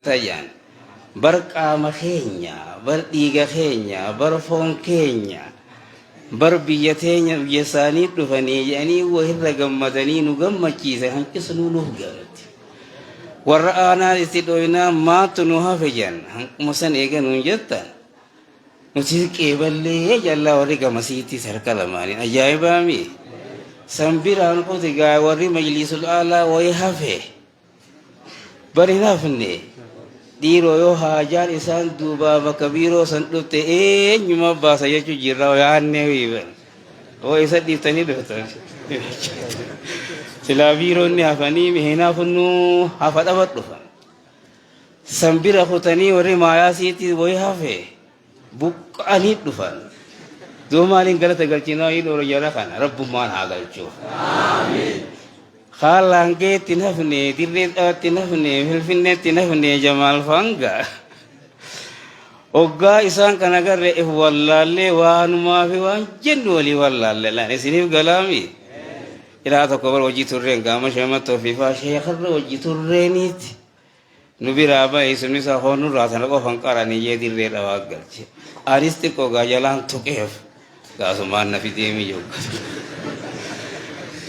Tajan bar qaama keenya, bar dhiiga keenya, bar foon keenya, bar biyya teenya biyya isaanii dhufanii jedhanii wahirra gammadanii nu gammachiise hanqisnuu nuuf gaafatti. Warra aanaa itti dhoynaa maaltu nu hafe jedhan hanquma san eega nuun jettan nuti qeeballee jallaa warri gamasiittis harka lamaaniin ajaa'ibaami. San biraan kuti gaa warri majliisul aalaa wayi hafe. Bar hin hafne. Dhiiroo yoo haajaan isaan duubaa bakka biiroo san dhufte eenyuma baasa jechuu jirra yaannee wiiban. Oo isa dhiiftanii dhuftan. Silaa biiroonni hafanii hin hafnuu hafa dhaba dhufan. San bira kutanii warri maayaasiitti wayi hafe buqqa'anii dhufan. Duuba maaliin galata galchinaa hidhooro jara kana rabbummaan haa galchuuf. Kaan laangeetti hin hafne, dirree dhawaatti hin hafne, finfinneetti hin hafne Jamaal Fanga. Hoggaa isaan kana agarre if wallaallee waanumaa fi waan jennu walii wallaalle laan isiniif galaami. Ilaa tokko bar hojii turreen gaama shamattoo fi faa sheekarra hojii turreeniiti. Nu biraa bahi sunni isaa hoo nurraa tana qofa hin qaranii jee dirree dhawaa galche. Anis xiqqoo gaa jalaan tuqeef gaasumaan na fidee miyyoo.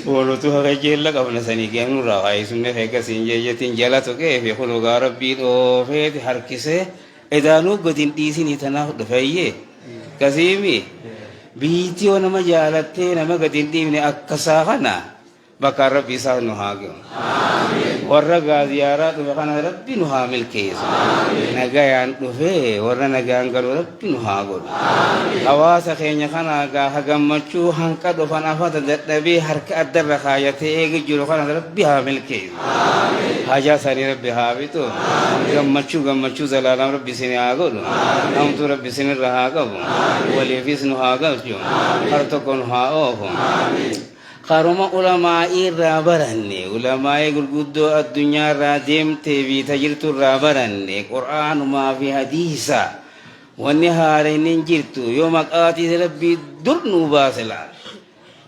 Boolutu haga jeella qabna sanii gee nurraa kaa'ee sunni eeggasiin jee jettiin jala tuqeef kunoo gaa rabbii dhoofeeti harkisee edaanuu gadi hin dhiisinii tanaaf dhufeeyyee. Kasiimi biitti yoo nama jaalattee nama gadi hin dhiifne akkasaa kana Bakkaan Rabbi isaa nu haa gahu. Warra gaa ziyaaraa dhufe kana Rabbi nu haa milkeessu. Nagayaan dhufee warra nagaan galu Rabbi nu haa godhu. Hawaasa keenya kana gaa ka gammachuu hanqa dhufan afata dadhabee harka addarra kaayatee eegi jiru kana Rabbi haa milkeessu. Haajaa isaanii Rabbi haa fixu. Gammachuu gammachuu zalaalam Rabbi isin haa godhu. Hamtuu Rabbi isinirra haa qabu. Waliifis nu haa galchu. Har tokko nu haa oofu. Karuma ulamaa'ii irraa baranne, ulamaa'ii gurguddoo addunyaa irraa deemtee fi ta jirtu irraa baranne, Qur'aanumaa fi hadiisa. Wanni haareen hin jirtu yoo maqaatii Rabbii dur nuu baase laal.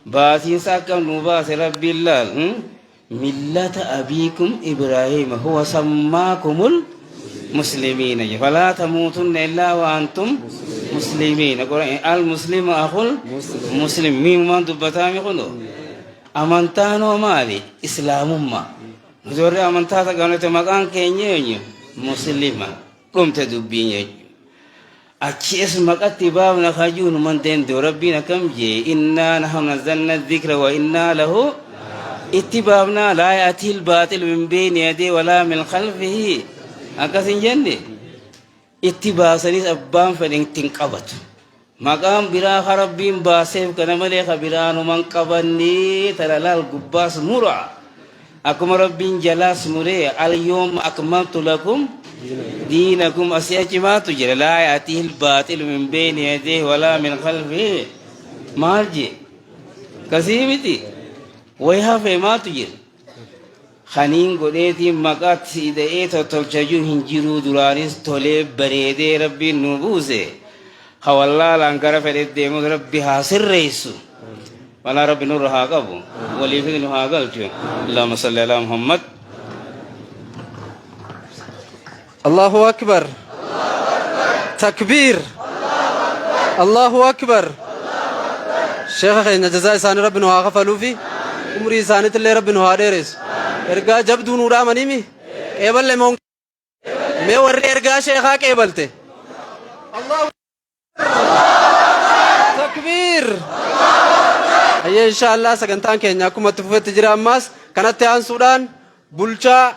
Baasiinsa akkam nuu baase Rabbiin laal. Millata abiikum Ibraahiima huwa sammaakumul muslimiina jedhe. Falaa tamuutunna illaa wa antum muslimiina. Al muslimu akul muslim. Miimumaan dubbataami kuno. Amantaan hoo maali? Islaamummaa. Nuti warri amantaa taganute maqaan keenya eenyu? Muslima. Dhumte dubbiin jechuudha. Achi es maqatti baafna kajuu numan deemte rabbiin akkam jee innaa nahnu nazzalna dhikra wa innaa lahu itti baafnaa laa ya'tiil baaxil min beeyni yadee walaa min khalfihi akkas hin jenne itti baasanis abbaan fedhe itti hin qabatu. Maqaan biraa ka rabbiin baaseef kana malee ka biraa numan qabannee tana laal gubbaas mura. Akkuma Rabbiin jalaas muree al-yawma akmaltu lakum diinakum asii achi maaltu jira laa ya'tiihil baaxilu min beeyni yadayhi walaa min khalfihi maal jee kasii miti way hafee maaltu jira kaniin godheetiin maqaatti si ida'ee tottolcha jiru hin jiruu duraanis tolee bareedee Rabbiin nu buuse ka wallaalaan gara fedhe deemus Rabbi haa sirreessu. Balaa Rabbi nurra haa qabu. Waliifis nu haa galchu. Allahumma salli ala Muhammad. Allahu Akbar. Takbiir. Allahu Akbar. Sheekha keenya jazaa isaanii Rabbi nu haa kafaluufi umrii isaaniitillee Rabbi nu haa dheeressu. Ergaa jabduu nuu dhaamaniimi. Qeeballe moo mee warri ergaa sheekhaa qeebalte. Allahu Takbiir! Hayyee inshaallah sagantaan keenya akkuma itti fufetti jira ammaas kanatti aansuudhaan bulchaa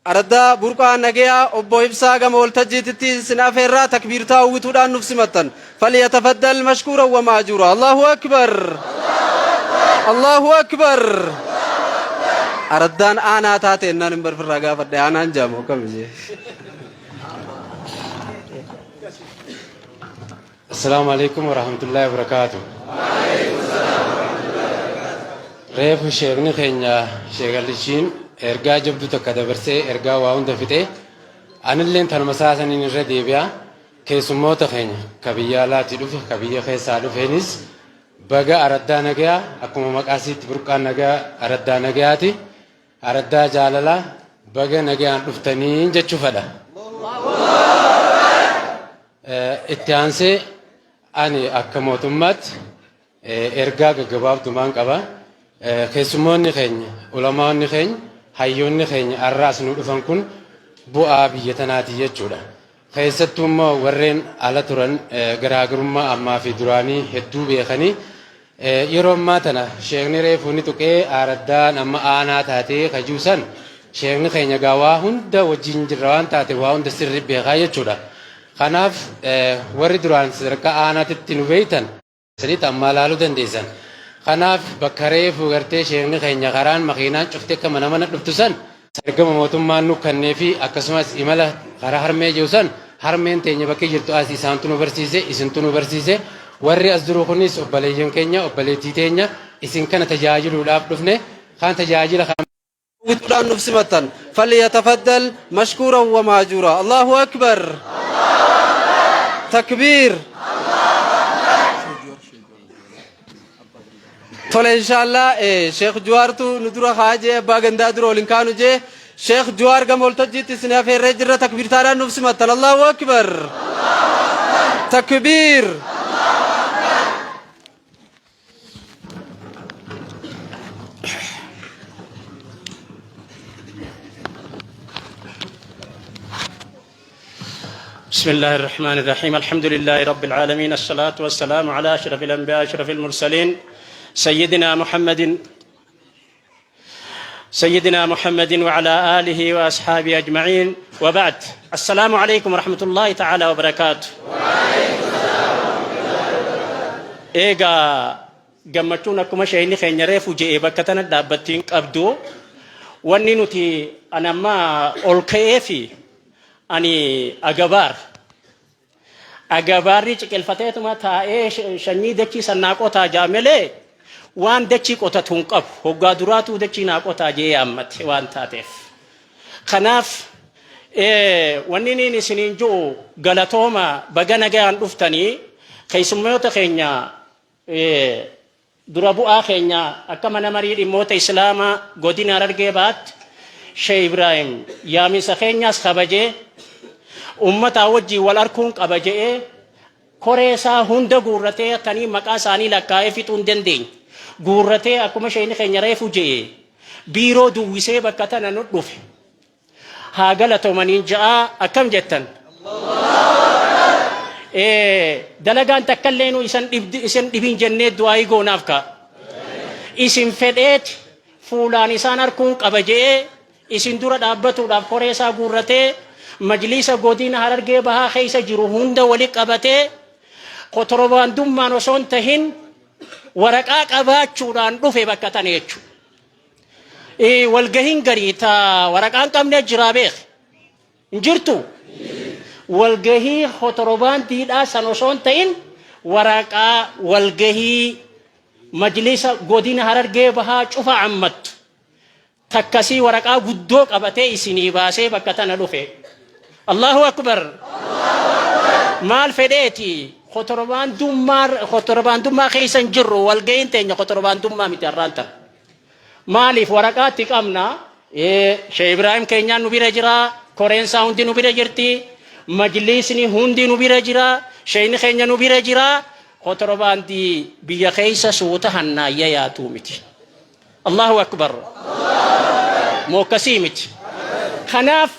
araddaa burqaa nageyaa obbo Ibsaa gama waltajjiititti isin afeerraa takbiirtaa uwwituudhaan nuuf simattan. Falyatafaddal mashkuuran wa maajuura. Allahu akbar! Allahu akbar! Araddaan aanaa taate ennaan hin barfirraa gaafadhe aanaan jaamu akkam ishee. Assalaamu alaikum warahmatullahi wabarakaatu. Reefu sheekni keenya sheekallishiin ergaa jabduu takka dabarsee ergaa waa hunda fixee anilleen tanuma saasaniin irra deebi'a. Keessummoota keenya ka biyya alaatii dhufe ka biyya keessaa dhufeenis baga araddaa nagayaa akkuma maqaa isiitti burqaan nagaa araddaa nagayaati. Araddaa jaalalaa Baga nagayaan dhuftanii jechuu fedha. Itti aansee ani akka mootummaatti ergaa gaggabaabdumaan qaba. Keessummoonni keenya, ulamaonni keenya, hayyoonni keenya har'a as nu dhufan kun bu'aa biyya tanaati jechuudha. Keessattuu immoo warreen ala turan garaagarummaa ammaa fi duraanii hedduu beekanii yeroo ammaa tana sheekni reefuu ni tuqee aaraddaan amma aanaa taatee kajuu san sheekni keenya gaa waa hunda wajjin jirra waan taate waa hunda sirri beekaa jechuudha. Kanaaf warri duraan sadarkaa aanaatitti nu beeytan sanitti ammaa laaluu dandeessan. Kanaaf bakka reefu gartee sheekni keenya karaan makiinaan cufte akka mana mana dhuftu san ergama mootummaan nu kennee fi akkasumas imala karaa harmee jiru san harmeen teenya bakki jirtu as isaantu nu barsiise, isintu nu barsiise. Warri as jiru kunis obboleeyyan keenya, obboleettii teenya isin kana tajaajiluudhaaf dhufne kan tajaajila kana guutuudhaan nuuf simattan. فليتفضل مشكورا ومأجورا. الله أكبر، تكبير. Tole, inshaallah Sheekh Juwaartu nu dura kaajee abbaa gandaa dura waliin kaanu jee Sheekh Juwaar gama waltajjiitti isin afeerree jirra. Takbiirtaadhaan nuuf simattan. الله أكبر، تكبير. بسم الله الرحمن الرحيم، الحمد لله رب العالمين، الصلاة والسلام على أشرف الأنبياء أشرف المرسلين، سيدنا محمد وعلى آله وأصحابه أجمعين، وبعد، السلام عليكم ورحمة الله تعالى وبركاته. Eegaa gammachuun akkuma sheeyni keenya reefu je'ee bakka tana dhaabbattiin qabdu wanni nuti an amma ol ka'ee fi ani agabaarri ciqilfateetuma taa'ee sanyii dachii sannaa qotaa jaa malee waan dachii qotatu hin qabu. Hoggaa duraatuu dachii naa qotaa jee yaammate waan taateef. Kanaaf wanni niin isiniin ji'u galatooma, baga nagayaan dhuftanii. Keessummoota keenya, dura bu'aa keenya akka mana marii dhimmoota islaamaa godina Harargee Bahaatti Shee Ibraahim yaamisa keenyaas kabajee ummataa wajjin wal arkuun qaba je'ee koree isaa hunda guurratee tanii maqaa isaanii lakkaa'ee fixuu hin dandeenye. Guurratee akkuma sheeyni keenya reefu je'ee biiroo duwwisee bakka tana nu dhufe. Haa galatoomaniin ja'a, akkam jettan? Dalagaan takka illee nu isan dhibdi isin dhibin jennee du'aayii goonaaf ka'a. Isin fedheeti fuulaan isaan arkuun qaba je'ee isin dura dhaabbatuudhaaf koree isaa guurratee majliisa godina Harargee Bahaa keessa jiru hunda wali qabatee kotorbaandummaan osoo hin tahin waraqaa qabaachuudhaan dhufe bakka tana jechuudha. Walgahiin garii ta waraqaa hin qabne jiraa beek. Hin jirtu. Walgahii kotorbaandiidhaa san osoo hin ta'in waraqaa walgahii majlisa godina Harargee Bahaa cufa ammattu. Takkasii waraqaa guddoo qabatee isinii baasee bakka tana dhufe. الله أكبر. Maal fedheeti? Kotorbaandummaa keessa hin jirru. Walgahiin teenya kotorbaandummaa miti har'aan tana. Maaliif waraqaatti qabna? Shee Ibraahim keenyaan nu bira jira. Koreen isaa hundi nu bira jirti. Majlisni hundi nu bira jira. Sheeyni keenya nu bira jira. Kotorbaandii biyya keessa suuta hannaayya yaatuu miti. الله أكبر. Mookkasii miti. Kanaaf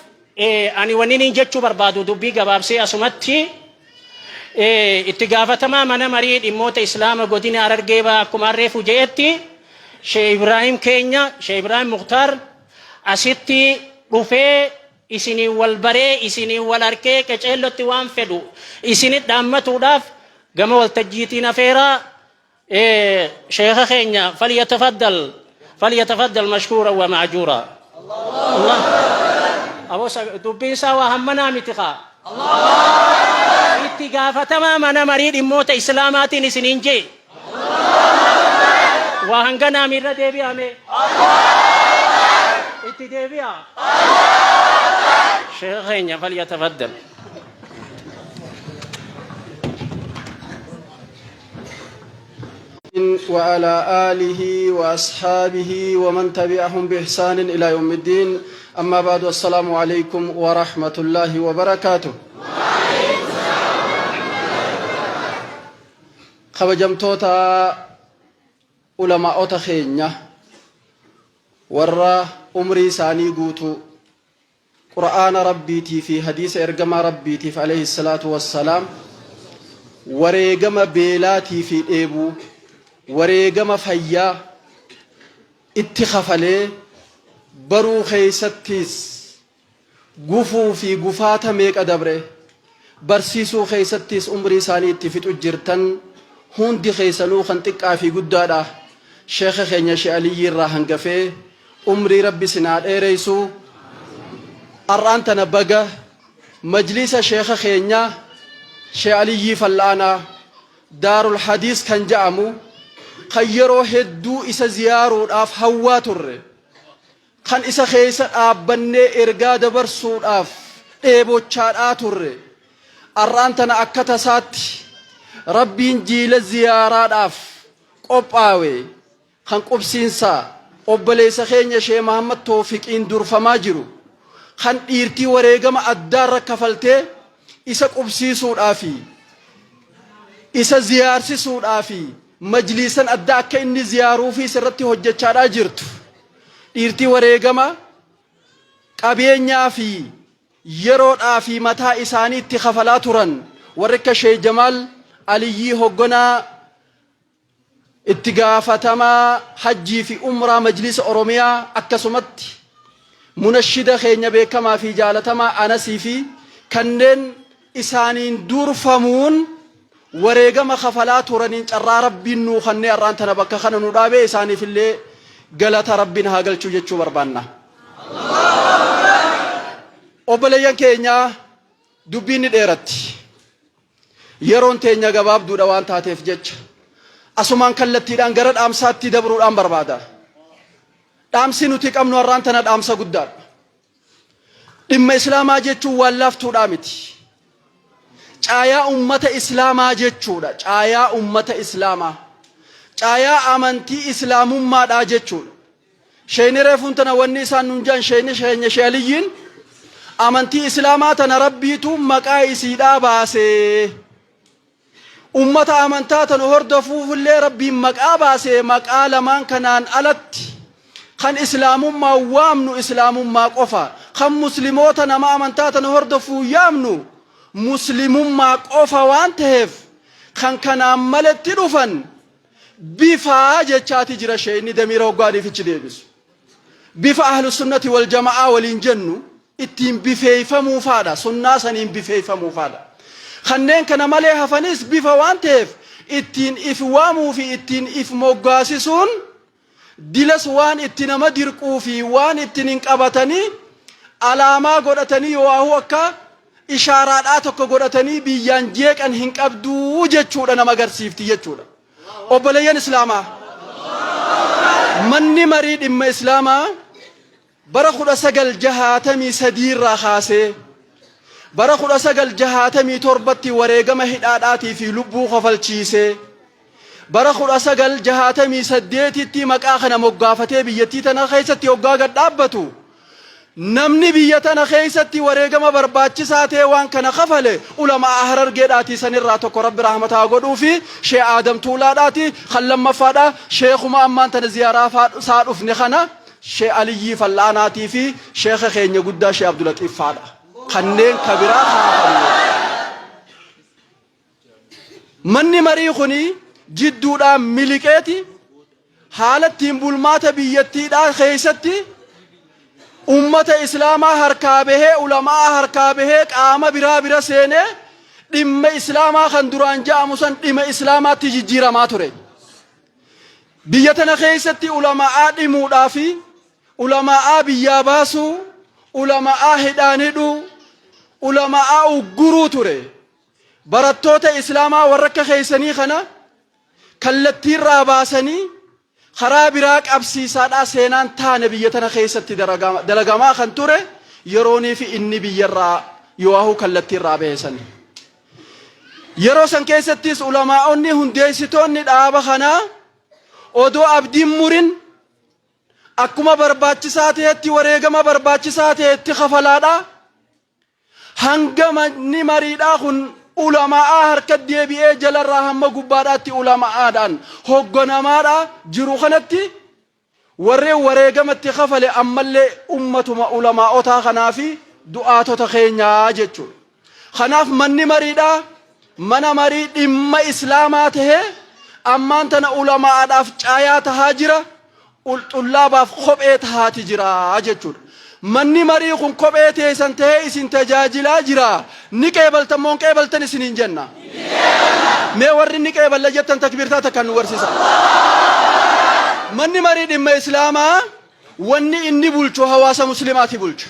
ani wanni niin jechuu barbaadu dubbii gabaabsee asumatti itti gaafatamaa mana marii dhimmoota islaama godina Harargee Bahaa akkuma reefu je'etti Shee Ibraahim keenya, Shee Ibraahim Muktaar asitti dhufee isinii wal baree isinii wal arkee qeceellotti waan fedhu isinit dhaammatuudhaaf gama waltajjiitiin afeeraa. Sheekha keenya فليتفضل فليتفضل مشكورا ومأجورا. الله aboo, dubbiin isaa waa hammanaa miti kaa. Itti gaafatamaa mana marii dhimmoota islaamaatiin isiniin jee waa hanganaa miirra deebi'ame itti deebi'a. Sheekha keenya فليتفضل. وعلى آله وأصحابه ومن تبعهم بإحسان إلى يوم الدين. أما بعد، السلام عليكم ورحمة الله وبركاته. Kabajamtoota ulamaa'ota keenya, warra umrii isaanii guutuu Qur'aana Rabbiitii fi hadiisa ergamaa Rabbiitiif alayhi salaatu wassalaam wareegama beelaatii fi dheebuu, wareegama fayyaa itti kafalee, baruu keessattis gufuu fi gufaata meeqa dabre, barsiisuu keessattis umrii isaanii itti fixu jirtan hundi keessanuu, kan xiqqaa fi guddaadha, sheeka keenya Shee Aliyyii irraa hangafee, umrii Rabbi sinaa dheereessu. Har'aan tana baga majlisa sheeka keenya Shee Aliyyii Fal'aanaa, Daarul Hadiis kan ja'amu, kan yeroo hedduu isa ziyaaruudhaaf hawwaa turre, kan isa keessa dhaabbannee ergaa dabarsuudhaaf dheebochaadhaa turre, har'aan tana akka tasaatti Rabbiin jiila ziyaaraadhaaf qophaawe kan qubsiinsa obboleessa keenya Shee Mahammad Toofiqiin durfamaa jiru, kan dhiirtii wareegama addaarra kafaltee isa qubsiisuudhaa fi isa ziyaarsisuudhaa fi majliisan addaa akka inni ziyaaruufiis irratti hojjechaadhaa jirtu, dhiirtii wareegama qabeenyaa fi yeroodhaa fi mataa isaanii itti kafalaa turan, warri akka Shee Jamaal Aliyyii, hogganaa itti gaafatamaa hajjii fi umraa Majlisa Oromiyaa, akkasumatti munashida keenya beekamaa fi jaalatamaa Anasii fi kanneen isaaniin durfamuun wareegama kafalaa turaniin carraa Rabbiin nuu kannee har'aan tana bakka kana nu dhaabee, isaaniif illee galata Rabbiin haa galchuu jechuu barbaanna. Obboleeyyan keenya, dubbiin ni dheeratti. Yeroon teenya gabaabduudha waan taateef jecha asumaan kallattiidhaan gara dhaamsaatti dabruudhaan barbaada. Dhaamsi nuti qabnu har'aan tana dhaamsa guddaadha. Dhimma Islaamaa jechuun waan laaftuudhaa miti. Caayaa ummata Islaamaa jechuudha. Caayaa ummata Islaamaa. Caayaa amantii Islaamummaadhaa jechuudha. Sheeyni reefuun tana wanni isaan nun jedhan, sheeyni sheenya Shee Aliyyiin, amantii Islaamaa tana Rabbiitu maqaa isiidhaa baasee. Ummata amantaa tana hordofuufillee Rabbiin maqaa baasee, maqaa lamaan kanaan alatti kan Islaamummaa waamnu Islaamummaa qofa. Kan Muslimoota nama amantaa tana hordofuu yaamnu Muslimummaa qofa waan ta'eef, kan kanaan maletti dhufan bifaa jechaati jira sheeyni Damiira hoggaaniifichi deebisu. Bifa Ahlu Sunnati wal Jama'aa waliin jennu ittiin bifeeyfamuufaadha. Sunnaa saniin bifeeyfamuufaadha. Kanneen kana malee hafanis bifa waan ta'eef, ittiin if waamuu fi ittiin if moggaasisuun dilas waan itti nama dirquu fi waan ittiin hin qabatanii alaamaa godhatanii yoo akka ishaaraadhaa tokko godhatanii biyyaan jeeqan hin qabduu jechuudha, nama agarsiifti jechuudha. Obboleeyyan Islaamaa, manni marii dhimma Islaamaa bara 1963 irraa kaasee bara 1967tti wareegama hidhaadhaatii fi lubbuu kofalchiisee, bara 1968tti maqaa kana moggaafatee biyyattii tana keessatti hoggaa gad dhaabbatu, namni biyya tana keessatti wareegama barbaachisaa ta'e waan kana kafale ulamaa Harargeedhaatii sanirraa tokko Rabbi rahmataa godhuu fi Shee Aadam Tuulaadhaati. Kan lammaffaadha sheekuma ammaan tana ziyaaraa isaa dhufne kana, Shee Aliyyii Fal'aanaatii fi sheeka keenya guddaa Shee Abdulaxiif faadha. Kanneen kabiraa kaafamne. Manni marii kuni jidduudhaan miliqeeti haala ittiin bulmaata biyyattiidhaa keessatti ummata Islaamaa harkaa bahee, ulamaa harkaa bahee, qaama biraa bira seenee, dhimma Islaamaa kan duraan ja'amu san dhimma Islaamaatti jijjiiramaa ture. Biyya tana keessatti ulamaa dhimuudhaa fi ulamaa biyyaa baasuu, ulamaa hidhaan hidhuu, ulamaa ugguruu ture. Barattoota Islaamaa warra akka keessanii kana kallattiirraa baasanii karaa biraa qabsiisaadhaa seenaan taane biyya tana keessatti dalagamaa kan ture yeroonii fi inni biyyarraa yoo'ahu kallattiirraa bahe sani. Yeroo san keessattis ulamaa'onni hundeessitoonni dhaaba kanaa Odoo abdiin murin akkuma barbaachisaa ta'etti wareegama barbaachisaa ta'etti kafalaadha. Hanga manni mariidhaa kun ulamaa'aa harka deebi'ee jalarraa hamma gubbaadhaatti ulamaa'aadhaan hogganamaadha jiru kanatti warreen wareegama itti kafale ammallee ummatuma ulamaa'otaa kanaa fi du'aatota keenyaa jechuudha. Kanaaf manni mariidhaa mana marii dhimma Islaamaa tahee ammaan tana ulamaa'aadhaaf caayaa tahaa jira, xullaabaaf kophee tahaati jira jechuudha. Manni marii kun kophee teessan tahee isin tajaajilaa jira. Ni qeebaltan moo hin qeebaltan isiniin jenna? Mee warri ni qeeballa jettan takbiirtaa takkaan nu garsiisa. Manni marii dhimma Islaamaa wanni inni bulchu hawaasa muslimaati bulcha.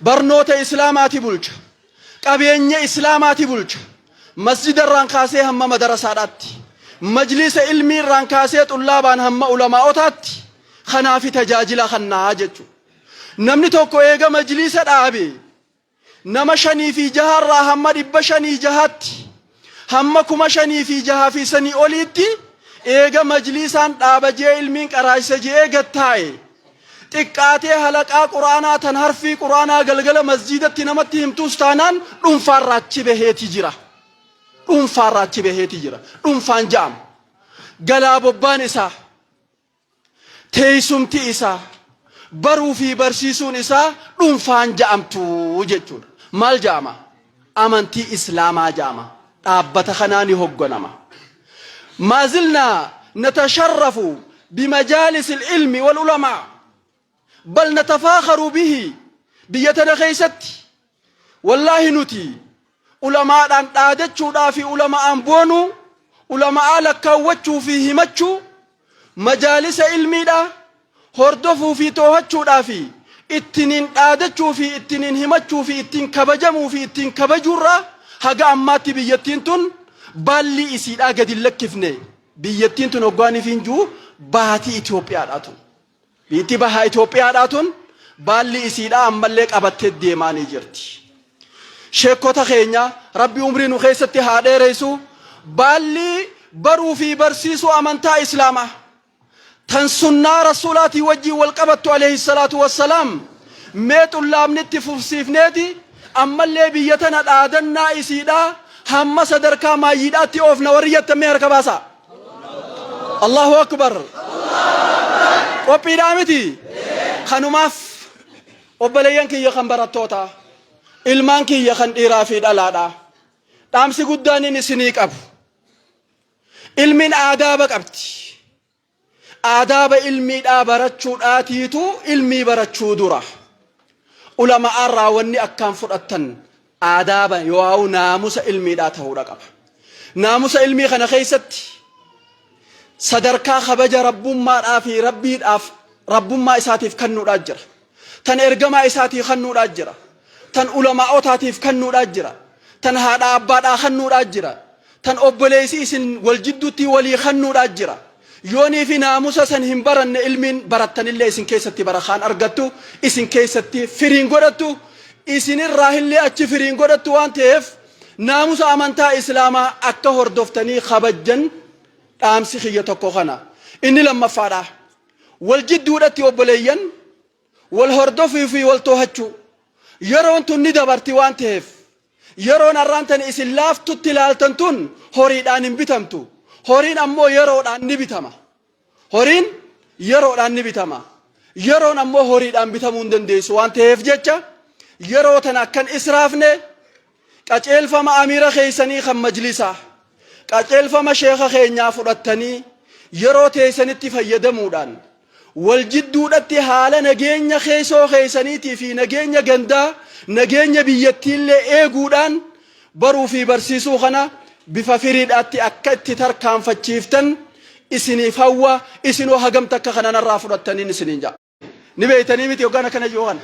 Barnoota Islaamaati bulcha. Qabeenya Islaamaati bulcha. Masjida irraan kaasee hamma madarasaadhaatti. Majlisa ilmii irraan kaasee xullaabaan hamma ulamaa'otaatti kanaafi tajaajila kannaa jechuudha. Namni tokko eega majlisa dhaabe nama 506 irraa hamma 506tti hamma 5006 fi sanii oliitti eega majliisaan dhaaba je'ee ilmiin qaraasisa je'ee gad taa'e xiqqaatee halaqaa qur'aanaa tan harfii qur'aanaa galgala masjiidatti namatti himtuus taanaan dhunfaarraa achi baheeti jira. Dhunfaarraa achi baheeti jira. Dhunfaan ja'ama. Galaa bobbaan isaa. Teessumti isaa, baruu fi barsiisuun isaa dhunfaan ja'amtu jechuudha. Maal ja'ama? Amantii Islaamaa ja'ama. Dhaabbata kanaa ni hogganama. Maazilnaa natasharrafu bimajaalis ilmi wal ulamaa. Bal natafaakharu bihi biyya tana keessatti wallaahi nuti ulamaadhaan dhaadachuudhaa fi ulama'aan boonuu, ulama'aa lakkaawwachuu fi himachuu, majaalisa ilmiidhaa hordofuu fi toohachuudhaa fi ittiniin dhaadachuu fi ittiniin himachuu fi ittiin kabajamuu fi ittiin kabajuurraa haga ammaatti biyyattiin tun baallii isiidhaa gadi hin lakkifne. Biyyattiin tun hoggaaniif hin jiru baatii Itoophiyaadhaa tun. Biitti baha Itoophiyaadhaa tun baalli isiidhaa ammallee qabattee deemaanii jirti. Sheekota keenya Rabbi umrii nu keessatti haa dheeressu. Baalli baruu fi barsiisuu amantaa Islaamaa tan sunnaa Rasuulaatii wajjin wal qabattu alayhi salaatu wassalaam mee xullaabni itti fufsiifneeti ammallee biyya tana dhaadannaa isiidhaa hamma sadarkaa maayyiidhaatti oofna warri jettan mee harka baasaa. Allahu akbar. Qophiidhaa miti. Kanumaaf obboleeyyan kiyya kan barattootaa, ilmaan kiyya kan dhiiraa fi dhalaadha. Dhaamsi guddaan inni isinii qabu. Ilmiin aadaaba qabdi. Aadaaba ilmiidhaa barachuudhaatiitu ilmii barachuu dura. Ulama'aarraa wanni akkaan fudhattan aadaaba yoo'aawu naamusa ilmiidhaa ta'uudha qaba. Naamusa ilmii kana keessatti sadarkaa kabaja rabbummaadhaa fi rabbiidhaaf rabbummaa isaatiif kennuudhaa jira. Tan ergamaa isaatii kennuudhaa jira. Tan ulamaa'otaatiif kennuudhaa jira. Tan haadha abbaadhaa kennuudhaa jira. Tan obboleessi isin wal jidduutti walii kennuudhaa jira. Yoonii fi naamusa san hin baranne ilmiin barattanillee isin keessatti barakaan argattu, isin keessatti firiin godhattu, isinirraa illee achi firiin godhattu waan ta'eef naamusa amantaa Islaamaa akka hordoftanii kabajjan dhaamsi kiyya tokko kana. Inni lammaffaadha. Wal jidduudhatti obboleeyyan wal hordofuu fi wal toohachuu. Yeroon tun ni dabarti waan ta'eef yeroon har'aan tani isin laaftutti ilaaltan tun horiidhaan hin bitamtu. Horiin ammoo yeroodhaan ni bitama. Horiin yeroodhaan ni bitama. Yeroon ammoo horiidhaan bitamuu hin dandeessu waan ta'eef jecha yeroo tana akkan israafne qaceelfama amiira keessanii kan majlisaa qaceelfama sheeka keenyaa fudhattanii yeroo teessanitti fayyadamuudhaan wal jidduudhatti haala nageenya keessoo keessaniitii fi nageenya gandaa nageenya biyyattiillee eeguudhaan baruu fi barsiisuu kana bifa firiidhaatti akka itti tarkaanfachiiftan isiniif hawwa. Isinoo hagam takka kana narraa fudhattaniin isiniin ja'a. Ni beeytanii miti hoggaan akkana jiru kana.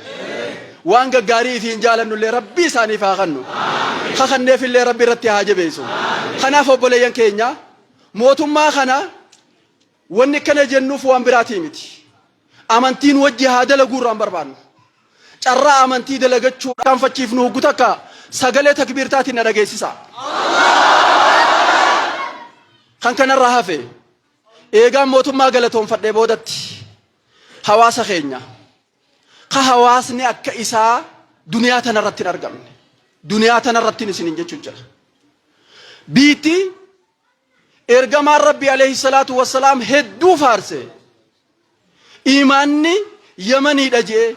Waan gaggaarii ifiin jaalannullee Rabbi isaaniif haa kannu. Kakanneefillee Rabbi irratti haa jabeessu. Kanaaf obboleeyyan keenya mootummaa kana wanni akkana jennuuf waan biraatii miti. Amantiin wajji haa dalaguu irraa hin barbaannu. Carraa amantii dalagachuu kaanfachiifnu hoggu takka sagalee takbiirtaatiin na dhageessisa. Kan kanarraa hafe. Eegaan mootummaa galatoomfadhee boodatti hawaasa keenya ka hawaasni akka isaa duniyaa tanarratti hin argamne. Duniyaa tanarratti isiniin jechuun jira. Biitti ergamaan Rabbii alayhi salaatu wassalaam hedduu faarse. Iimaanni Yamaniidha je'e,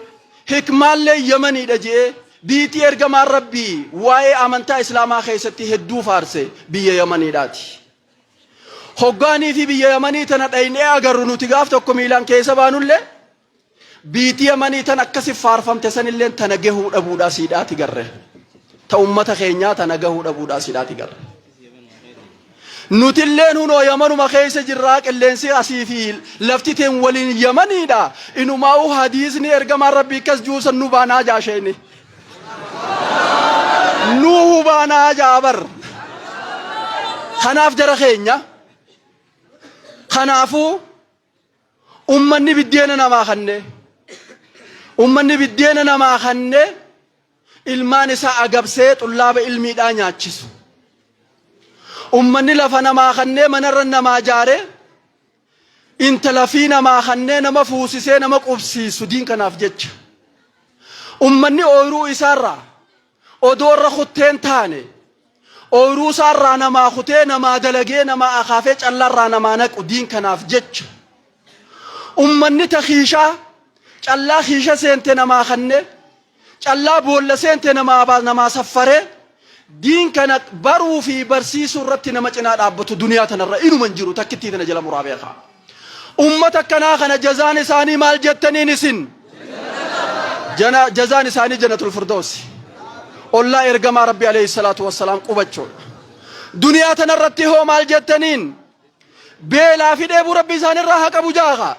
hikmaallee Yamaniidha je'e, biitii ergamaan Rabbii waa'ee amantaa Islaamaa keessatti hedduu faarse biyya Yamaniidhaati. Hoggaanii fi biyya Yamanii tana dhaynee agarru nuti gaaf tokko miilaan keessa baanullee biitii Yamanii tan akkasi faarfamte sanilleen tana gahuu dhabuudhaa siidhaati garre. Ta ummata keenyaa tana gahuu dhabuudhaa siidhaati garre. Nutilleen hunoo Yamanuma keessa jirraa qilleensi asii fi lafti teen waliin Yamaniidha. Inumaa'uu hadiisni ergamaan Rabbii akkas juusan nu baanaa jaasheeni. Nu hubaanaa jaa bar. Kanaaf jara keenya kanaafuu ummanni biddeena namaa kanne ummanni biddeena namaa kanne ilmaan isaa agabsee xullaaba ilmiidhaa nyaachisu. Ummanni lafa namaa kannee manarra namaa jaaree intala fi namaa kannee nama fuusisee nama qubsiisu diin kanaaf jecha. Ummanni ooyruu isaarraa odoo irra kutteen taane ooyruu isaarraa namaa kutee namaa dalagee namaa akaafee callaarraa namaa naqu diin kanaaf jecha. Ummanni ta kiishaa callaa kiisha seente namaa kannee callaa boolla seente namaa namaa saffaree diin kana baruu fi barsiisuu irratti nama cinaa dhaabbatu duniyaa tanarra inuma hin jiru takkittii tana jala muraa beekaa. Ummata akkanaa kana jazaan isaanii maal jettaniin isin? Jana jazaan isaanii jannatul firdoosi. Ollaa ergamaa Rabbi alayhi salaatu wassalaam qubachuudha. Duniyaa tanarratti hoo maal jettaniin? Beelaa fi dheebuu Rabbi isaanirraa haa qabu jaaha.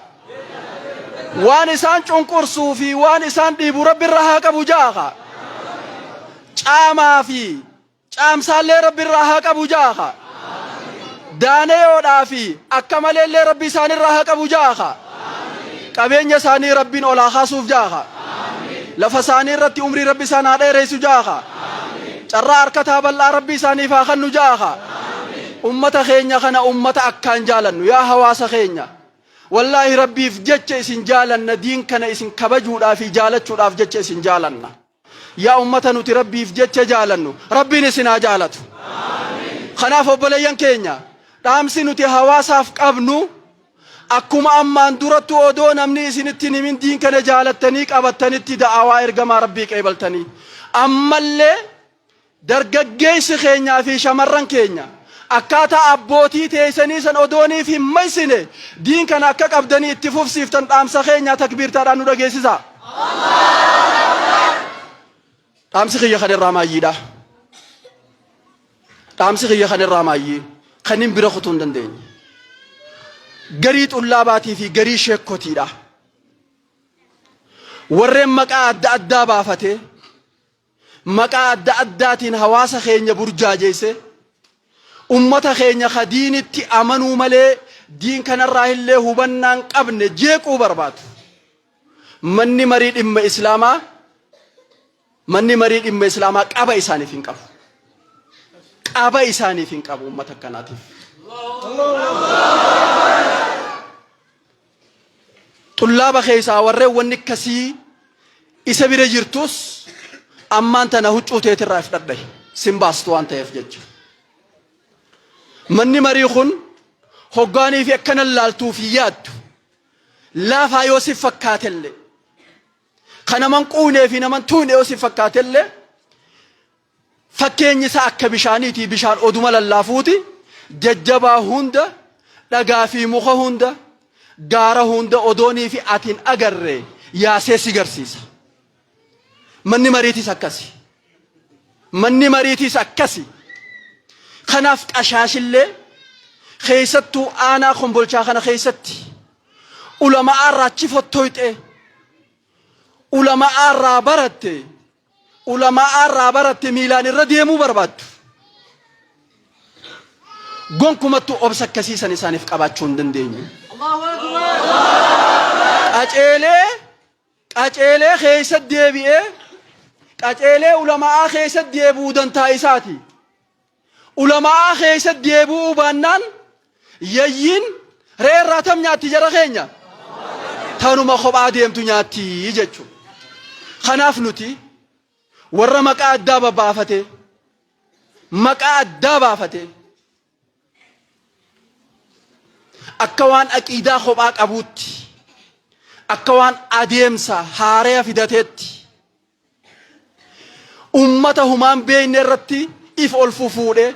Waan isaan cunqursuu fi waan isaan dhiibu Rabbi irraa haa qabu jaaha. Caamaa fi caamsaallee Rabbi irraa haa qabu jaaha. Daaneyoodhaa fi akka maleellee Rabbi isaanirraa haa qabu jaaha. Qabeenya isaanii Rabbiin ol haa kaasuuf jaaha. Lafa isaanii irratti umrii Rabbi isaan haa dheeressu jaaha. Carraa harkataa bal'aa Rabbi isaaniif haa kennu jaaha. Ummata keenya kana ummata akkaan jaalannu yaa hawaasa keenya. Wallaahi Rabbiif jecha isin jaalanna diin kana isin kabajuudhaa fi jaalachuudhaaf jecha isin jaalanna. Yaa ummata nuti Rabbiif jecha jaalannu Rabbiin isin haa jaalatu. Kanaaf obboleeyyan keenya dhaamsi nuti hawaasaaf qabnu akkuma ammaan durattu odoo namni isinitti hin himin diin kana jaalattanii qabattanitti da'awaa ergamaa Rabbii qeebaltanii ammallee dargaggeessi keenyaa fi shamarran keenya akkaataa abbootii teessanii san odooniif hin maysine diin kana akka qabdanii itti fufsiiftan dhaamsa keenyaa takbiirtaadhaan nu dhageessisaa. Dhaamsi kiyya kan irraa maayyiidha. Dhaamsi kiyya kan irraa maayyii kanin bira kutuu hin dandeenye. Garii xullaabaatii fi garii sheekkotiidha. Warreen maqaa adda addaa baafatee maqaa adda addaatiin hawaasa keenya burjaajeesse ummata keenya ka diinitti amanuu malee diin kanarraa illee hubannaan qabne jeequu barbaadu. Manni marii dhimma Islaamaa manni marii dhimma Islaamaa qaba isaaniif hin qabu. Qaba isaaniif hin qabu ummata akkanaatiif. Xullaaba keessaa warreen wanni akkasii isa bira jirtus ammaan tana huccuu teetirraa if dhadhahi sin baastu waan ta'eef jecha. Manni marii kun hoggaanii fi akkana laaltuu fi yaaddu laafaa yoo si fakkaatellee ka naman quunee fi naman tuune yoo si fakkaatellee Fakkeenyi isaa akka bishaaniiti, bishaan oduma lallaafuuti, jajjabaa hunda, dhagaa fi muka hunda, gaara hunda odoonii fi ati hin agarre yaasee si garsiisa. Manni mariitis akkasi. Manni mariitis akkasi. Kanaaf qashaashillee keessattuu aanaa Kombolchaa kana keessatti ulama'aa irraa achi fottoyxee ulama'aa irraa baratte ulama'aa irraa baratte miilaan irra deemuu barbaaddu. Gonkumattuu obsa akkasii san isaaniif qabaachuu hin dandeenyu. Qaceelee qaceelee keessa deebi'ee qaceelee ulama'aa keessa deebi'uu dantaa isaati. Ulama'aa keessa deebi'uu baannaan yayyiin Re'ee irraa tam nyaatti jara keenya? Tanuma kophaa deemtu nyaatti jechuudha. Kanaaf nuti warra maqaa addaa babbaafatee maqaa addaa baafatee akka waan aqiidaa kophaa qabuutti akka waan adeemsa haaraya fidateetti ummata humaan beeyne irratti if ol fufuudhe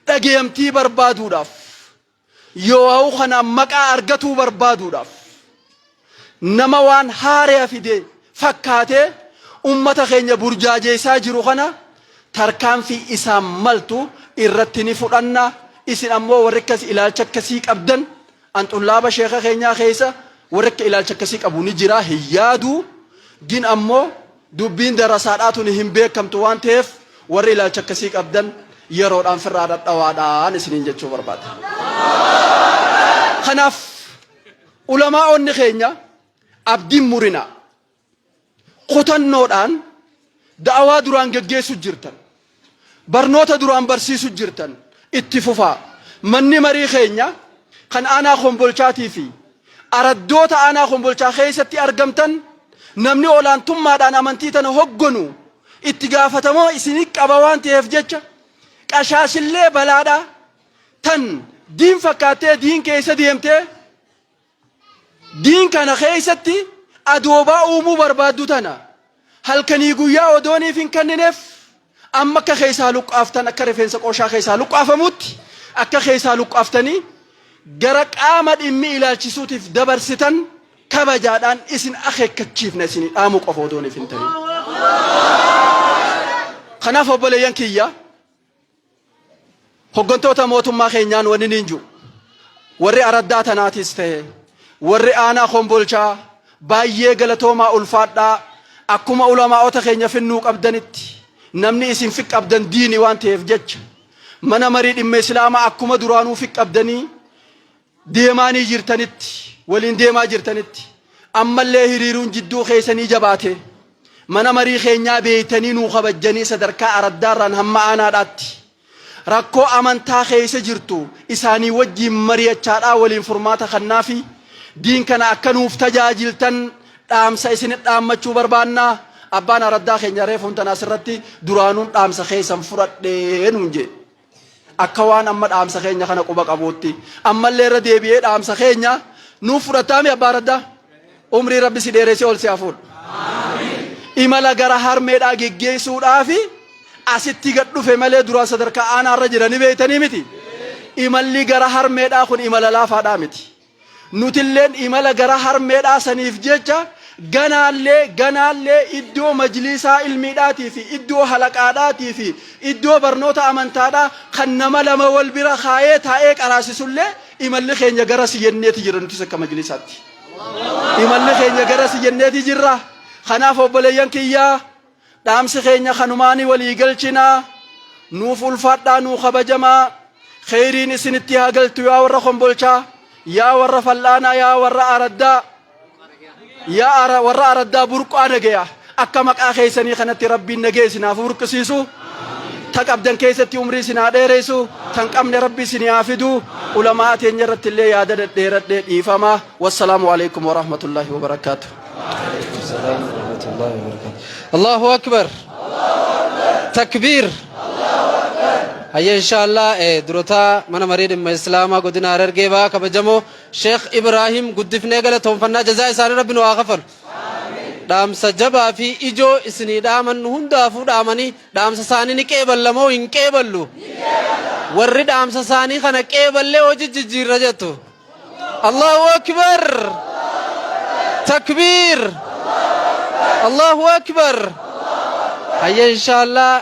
dhageemtii barbaaduudhaaf yoo'au kanaan maqaa argatuu barbaaduudhaaf nama waan haaraya fide fakkaatee ummata keenya burjaajeessaa jiru kana tarkaanfii isaan maltu irratti ni fudhanna. Isin ammoo warri akkas ilaalcha akkasii qabdan an xullaaba sheeka keenyaa keessa warri akka ilaalcha akkasii qabu ni jira hin yaadu. Gin ammoo dubbiin darasaadhaa tuni hin beekamtu waan ta'eef warri ilaalcha akkasii qabdan yeroodhaan firraa dhadhawaadhaan isiniin jechuu barbaada. Kanaaf ulamaa'onni keenya abdiin murinaa kutannoodhaan da'awaa duraan geggeessu jirtan, barnoota duraan barsiisu jirtan itti fufaa. Manni marii keenya kan aanaa Kombolchaatii fi araddoota aanaa Kombolchaa keessatti argamtan namni olaantummaadhaan amantii tana hogganu itti gaafatamoo isinii qaba waan ta'eef jecha qashaashillee balaadhaa tan diin fakkaattee diin keessa deemtee diin kana keessatti adoobaa uumuu barbaaddu tana halkanii guyyaa odooniif hin kennineef amma akka keessaa luqqaaftan akka rifeensa qooshaa keessaa luqqaafamutti akka keessaa luqqaaftanii gara qaama dhimmi ilaalchisuutiif dabarsitan kabajaadhaan isin akeekkachiifna isinii dhaamuu qofa odooniif hin ta'in. Kanaaf obboleeyyan kiyya, hoggantoota mootummaa keenyaan wanni niin jiru, warri araddaa tanaatis ta'e warri aanaa Kombolchaa baay'ee galatoomaa, ulfaadhaa. Akkuma ulamaa'ota keenya finnuu qabdanitti namni isin fiq qabdan diini waan ta'eef jecha mana marii dhimma islaamaa akkuma duraanuu fiq qabdanii deemaanii jirtanitti, waliin deemaa jirtanitti, ammallee hiriiruun jidduu keessanii jabaate mana marii keenyaa beeytanii nuu kabajjanii sadarkaa araddaarraan hamma aanaadhaatti rakkoo amantaa keessa jirtu isaanii wajjiin mari'achaadhaa waliin furmaata kannaafi diin kana akka nuuf tajaajiltan dhaamsa isinit dhaammachuu barbaannaa. Abbaan araddaa keenya reefuun tana asirratti duraanuun dhaamsa keessan fudhadhee nuun jee. Akka waan amma dhaamsa keenya kana quba qabuutti ammallee irra deebi'ee dhaamsa keenya nuuf fudhattaami. Abbaa araddaa, umrii rabbi si dheeresee ol si haa fuudhu. Imala gara harmeedhaa geggeessuudhaafi asitti gad dhufe malee duraan sadarkaa aanaarra jira ni beeytanii miti. Imalli gara harmeedhaa kun imala laafaadhaa miti. Nutilleen imala gara harmeedhaa saniif jecha ganaallee ganaallee iddoo majliisaa ilmiidhaatii fi iddoo halaqaadhaatii fi iddoo barnoota amantaadhaa kan nama lama wal bira kaayee taa'ee qaraasisullee imalli keenya gara si jenneeti jira nutis akka majliisaatti. Imalli keenya gara si jenneeti jirra. Kanaaf obboleeyyan kiyyaa, dhaamsi keenya kanumaani walii galchinaa. Nuuf ulfaadhaa, nuu kabajamaa. Kheyriin isinitti haa galtu yaa warra Kombolchaa, yaa warra Fal'aanaa, yaa warra araddaa, yaa warra araddaa Burqaa Nagayaa. Akka maqaa keessanii kanatti rabbiin nagaya isinaaf burqisiisu. Ta qabdan keessatti umrii isin haa dheeressu, tan qabne rabbi isin haa fidu. Ulamaa teenya irratti illee yaada dhedheeradhee dhiifama. Wassalaamu alaikum warahmatullaahi wabarakaatu. Allahu akbar. Takbiir. Hayya, inshallah durotaa mana marii dhimma islaamaa godina Harargee Bahaa kabajamoo Sheekh Ibrahim guddifnee galatoonfannaa. Jazaa isaanii rabbi nu haa kafalu. Dhaamsa jabaa fi ijoo isinii dhaaman hundaafuu dhaamanii dhaamsa isaanii ni qeeballa moo hin qeeballu? Warri dhaamsa isaanii kana qeeballee hojii jijjiirra jettu. Allahu akbar. Takbiir. Allahu akbar. Hayya, inshallah.